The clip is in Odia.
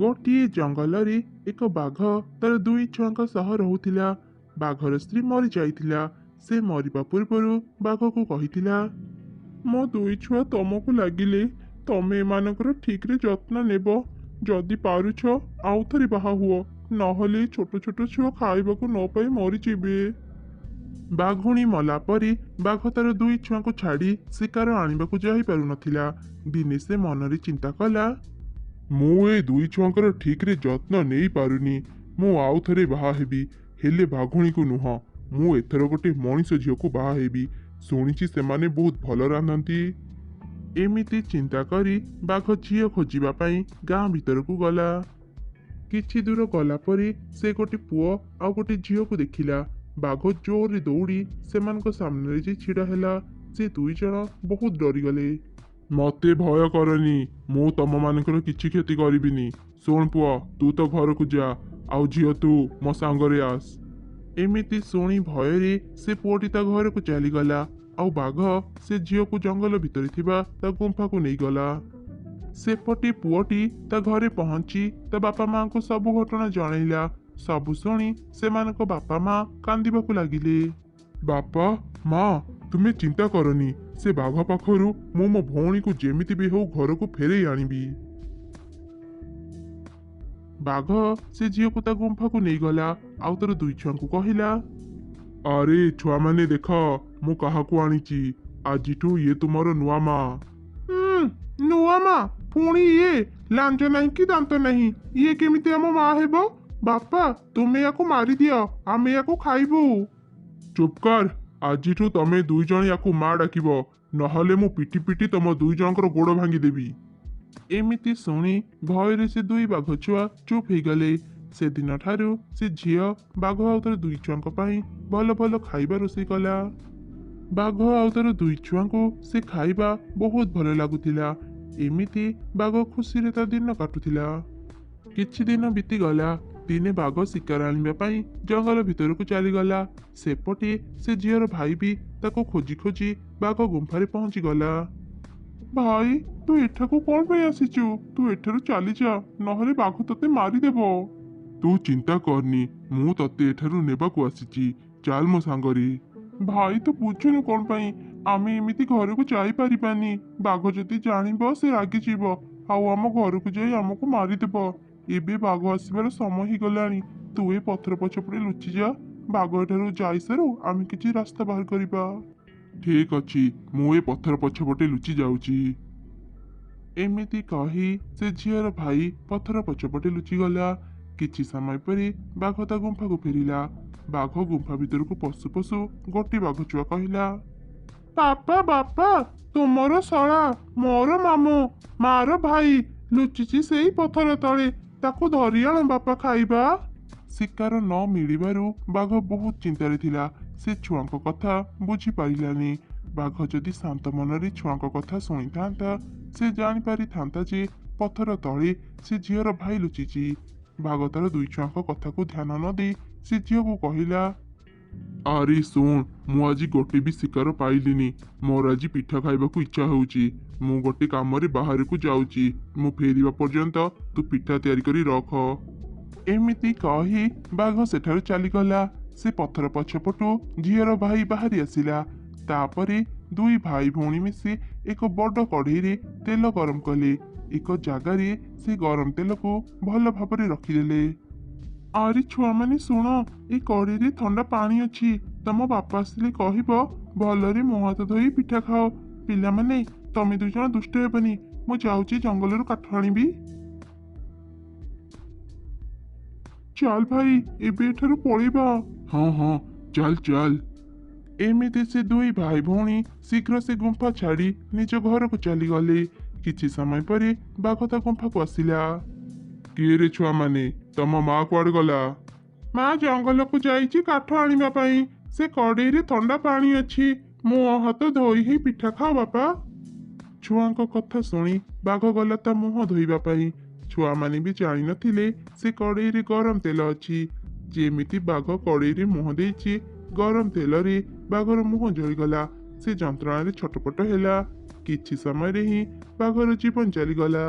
ଗୋଟିଏ ଜଙ୍ଗଲରେ ଏକ ବାଘ ତାର ଦୁଇ ଛୁଆଙ୍କ ସହ ରହୁଥିଲା। ବାଘର ସ୍ତ୍ରୀ ମରିଯାଇଥିଲା। ସେ ମରିବା ପୂର୍ବରୁ ବାଘକୁ କହିଥିଲା, ମୋ ଦୁଇ ଛୁଆ ତମକୁ ଲାଗିଲେ, ତମେ ଏମାନଙ୍କର ଠିକରେ ଯତ୍ନ ନେବ। ଯଦି ପାରୁଛ ଆଉ ଥରେ ବାହା ହୁଅ, ନହେଲେ ଏ ଛୋଟ ଛୋଟ ଛୁଆ ଖାଇବାକୁ ନ ପାଇ ମରିଯିବେ। ବାଘୁଣୀ ମଲା ପରେ ବାଘ ତାର ଦୁଇ ଛୁଆଙ୍କୁ ଛାଡ଼ି ଶିକାର ଆଣିବାକୁ ଯାଇପାରୁନଥିଲା। ଦିନେ ସେ ମନରେ ଚିନ୍ତା କଲା, ମୁଁ ଏ ଦୁଇ ଛୁଆଙ୍କର ଠିକରେ ଯତ୍ନ ନେଇପାରୁନି। ମୁଁ ଆଉ ଥରେ ବାହା ହେବି, ହେଲେ ବାଘୁଣୀକୁ ନୁହଁ। ମୁଁ ଏଥର ଗୋଟେ ମଣିଷ ଝିଅକୁ ବାହା ହେବି। ଶୁଣିଛି ସେମାନେ ବହୁତ ଭଲ ରାନ୍ଧନ୍ତି। ଏମିତି ଚିନ୍ତା କରି ବାଘ ଝିଅ ଖୋଜିବା ପାଇଁ ଗାଁ ଭିତରକୁ ଗଲା। କିଛି ଦୂର ଗଲା ପରେ ସେ ଗୋଟେ ପୁଅ ଆଉ ଗୋଟେ ଝିଅକୁ ଦେଖିଲା। ବାଘ ଜୋରରେ ଦୌଡ଼ି ସେମାନଙ୍କ ସାମ୍ନାରେ ଯାଇ ଛିଡ଼ା ହେଲା। ସେ ଦୁଇ ଜଣ ବହୁତ ଡରିଗଲେ। ମତେ ଭୟ କରନି, ମୁଁ ତମମାନଙ୍କର କିଛି କ୍ଷତି କରିବିନି। ଶୁଣ ପୁଅ, ତୁ ତ ଘରକୁ ଯା, ଆଉ ଝିଅ ତୁ ମୋ ସାଙ୍ଗରେ ଆସ। ଏମିତି ଶୁଣି ଭୟରେ ସେ ପୁଅଟି ତା ଘରକୁ ଚାଲିଗଲା, ଆଉ ବାଘ ସେ ଝିଅକୁ ଜଙ୍ଗଲ ଭିତରେ ଥିବା ତା ଗୁମ୍ଫାକୁ ନେଇଗଲା। ସେପଟେ ପୁଅଟି ତା ଘରେ ପହଞ୍ଚି ତା ବାପା ମାଙ୍କୁ ସବୁ ଘଟଣା ଜଣେଇଲା। ସବୁ ଶୁଣି ସେମାନଙ୍କ ବାପା ମା କାନ୍ଦିବାକୁ ଲାଗିଲେ। ବାପା ମା, ତୁମେ ଚିନ୍ତା କରନି, ସେ ବାଘ ପାଖରୁ ମୁଁ ମୋ ଭଉଣୀକୁ ଯେମିତି ବି ହଉ ଘରକୁ ଫେରେଇ ଆଣିବି। ବାଘ ସେ ଝିଅକୁ ତା ଗୁମ୍ଫାକୁ ନେଇଗଲା, ଆଉ ତାର ଦୁଇ ଛୁଆଙ୍କୁ କହିଲା, ଆରେ ଛୁଆମାନେ ଦେଖ ମୁଁ କାହାକୁ ଆଣିଛି। ଆଜିଠୁ ଇଏ ତୁମର ନୂଆ ମା। ନୂଆ ମା? ପୁଣି ଇଏ ଲାଞ୍ଜ ନାହିଁ କି ଦାନ୍ତ ନାହିଁ, ଇଏ କେମିତି ଆମ ମା ହେବ? ବାପା, ତୁମେ ୟାକୁ ମାରିଦିଅ, ଆମେ ୟାକୁ ଖାଇବୁ। ଚୁପ୍ କର, ଆଜିଠୁ ତମେ ଦୁଇ ଜଣ ୟାକୁ ମା ଡାକିବ, ନହେଲେ ମୁଁ ପିଟି ପିଟି ତମ ଦୁଇ ଜଣଙ୍କର ଗୋଡ଼ ଭାଙ୍ଗିଦେବି। ଏମିତି ଶୁଣି ଭୟରେ ସେ ଦୁଇ ବାଘ ଛୁଆ ଚୁପ୍ ହେଇଗଲେ। ସେଦିନ ଠାରୁ ସେ ଝିଅ ବାଘ ଆଉ ତାର ଦୁଇ ଛୁଆଙ୍କ ପାଇଁ ଭଲ ଭଲ ଖାଇବା ରୋଷେଇ କଲା। ବାଘ ଆଉ ତାର ଦୁଇ ଛୁଆଙ୍କୁ ସେ ଖାଇବା ବହୁତ ଭଲ ଲାଗୁଥିଲା। ଏମିତି ବାଘ ଖୁସିରେ ତା ଦିନ କାଟୁଥିଲା। କିଛି ଦିନ ବିତିଗଲା। ଦିନେ ବାଘ ଶିକାର ଆଣିବା ପାଇଁ ଜଙ୍ଗଲ ଭିତରକୁ ଚାଲିଗଲା। ସେପଟେ ସେ ଝିଅର ଭାଇ ବି ତାକୁ ଖୋଜି ଖୋଜି ବାଘ ଗୁମ୍ଫାରେ ପହଞ୍ଚିଗଲା। ଭାଇ, ତୁ ଏଠାକୁ କଣ ପାଇଁ ଆସିଛୁ? ତୁ ଏଠାରୁ ଚାଲିଯା, ନହେଲେ ବାଘ ତତେ ମାରିଦେବ। ତୁ ଚିନ୍ତା କରନି, ମୁଁ ତତେ ଏଠାରୁ ନେବାକୁ ଆସିଛି। ଚାଲ ମୋ ସାଙ୍ଗରେ। ଭାଇ, ତୁ ବୁଝୁନୁ କଣ ପାଇଁ? ଆମେ ଏମିତି ଘରକୁ ଯାଇପାରିବାନି। ବାଘ ଯଦି ଜାଣିବ ସେ ରାଗିଯିବ, ଆଉ ଆମ ଘରକୁ ଯାଇ ଆମକୁ ମାରିଦେବ। ଏବେ ବାଘ ଆସିବାର ସମୟ ହେଇଗଲାଣି। ତୁ ଏ ପଥର ପଛପଟେ ଲୁଚିଯା। ବାଘ ଏଠାରୁ ଯାଇସାରୁ ଆମେ କିଛି ରାସ୍ତା ବାହାର କରିବା। ଠିକ ଅଛି, ମୁଁ ଏ ପଥର ପଛପଟେ ଲୁଚି ଯାଉଛି। ଏମିତି କହି ସେ ଝିଅର ଭାଇ ପଥର ପଛପଟେ ଲୁଚିଗଲା। କିଛି ସମୟ ପରେ ବାଘ ତା ଗୁମ୍ଫାକୁ ଫେରିଲା। ବାଘ ଗୁମ୍ଫା ଭିତରକୁ ପଶୁ ପଶୁ ଗୋଟେ ବାଘ ଛୁଆ କହିଲା, ବାପା ବାପା, ତୁମର ଶଳା ମୋର ମାମୁଁ ମାର ଭାଇ ଲୁଚିଛି ସେଇ ପଥର ତଳେ, ତାକୁ ଧରି ଆଣ ବାପା, ଖାଇବା। ଶିକାର ନ ମିଳିବାରୁ ବାଘ ବହୁତ ଚିନ୍ତାରେ ଥିଲା। ସେ ଛୁଆଙ୍କ କଥା ବୁଝିପାରିଲାନି। ବାଘ ଯଦି ଶାନ୍ତ ମନରେ ଛୁଆଙ୍କ କଥା ଶୁଣିଥାନ୍ତା, ସେ ଜାଣିପାରିଥାନ୍ତା ଯେ ପଥର ତଳେ ସେ ଝିଅର ଭାଇ ଲୁଚିଛି। ବାଘ ତାର ଦୁଇ ଛୁଆଙ୍କ କଥାକୁ ଧ୍ୟାନ ନ ଦେଇ ସେ ଝିଅକୁ କହିଲା, ଆରେ ଶୁଣ, ମୁଁ ଆଜି ଗୋଟେ ବି ଶିକାର ପାଇଲିନି। ମୋର ଆଜି ପିଠା ଖାଇବାକୁ ଇଚ୍ଛା ହେଉଛି। ମୁଁ ଗୋଟେ କାମରେ ବାହାରକୁ ଯାଉଛି, ମୁଁ ଫେରିବା ପର୍ଯ୍ୟନ୍ତ ତୁ ପିଠା ତିଆରି କରି ରଖ। ଏମିତି କହି ବାଘ ସେଠାରୁ ଚାଲିଗଲା। ସେ ପଥର ପଛପଟୁ ଝିଅର ଭାଇ ବାହାରି ଆସିଲା। ତାପରେ ଦୁଇ ଭାଇ ଭଉଣୀ ମିଶି ଏକ ବଡ଼ କଢ଼େଇରେ ତେଲ ଗରମ କଲେ। ଏକ ଜାଗାରେ ସେ ଗରମ ତେଲକୁ ଭଲ ଭାବରେ ରଖିଦେଲେ। ଆରେ ଛୁଆମାନେ ଶୁଣ, ଏ କଢ଼େଇରେ ଥଣ୍ଡା ପାଣି ଅଛି। ତମ ବାପା ଆସିଲେ କହିବ ଭଲରେ ମୁହଁ ହାତ ଧୋଇ ପିଠା ଖାଅ। ପିଲାମାନେ, ତମେ ଦୁଇ ଜଣ ଦୁଷ୍ଟ ହେବନି। ମୁଁ ଯାଉଛି ଜଙ୍ଗଲରୁ କାଠ ଆଣିବି। ଚାଲ ଭାଇ, ଏବେ ଏଠାରୁ ପଳେଇବା। ହଁ ହଁ, ଚାଲ ଚାଲ। ଏମିତି ସେ ଦୁଇ ଭାଇ ଭଉଣୀ ଶୀଘ୍ର ସେ ଗୁମ୍ଫା ଛାଡ଼ି ନିଜ ଘରକୁ ଚାଲିଗଲେ। କିଛି ସମୟ ପରେ ବାଘ ତା ଗୁମ୍ଫାକୁ ଆସିଲା। କିଏ ରେ ଛୁଆମାନେ, ତମ ମା କୁଆଡ଼େ ଗଲା? ମା ଜଙ୍ଗଲକୁ ଯାଇଛି କାଠ ଆଣିବା ପାଇଁ। ସେ କଢ଼େଇରେ ଥଣ୍ଡା ପାଣି ଅଛି, ମୁହଁ ହାତ ଧୋଇ ହେଇ ପିଠା ଖାଅ ବାପା। ଛୁଆଙ୍କ କଥା ଶୁଣି ବାଘ ଗଲା ତା ମୁହଁ ଧୋଇବା ପାଇଁ। ଛୁଆମାନେ ବି ଜାଣିନଥିଲେ ସେ କଢ଼େଇରେ ଗରମ ତେଲ ଅଛି। ଯେମିତି ବାଘ କଢ଼େଇରେ ମୁହଁ ଦେଇଛି, ଗରମ ତେଲରେ ବାଘର ମୁହଁ ଜଳିଗଲା। ସେ ଯନ୍ତ୍ରଣାରେ ଛଟପଟ ହେଲା। କିଛି ସମୟରେ ହିଁ ବାଘର ଜୀବନ ଚାଲିଗଲା।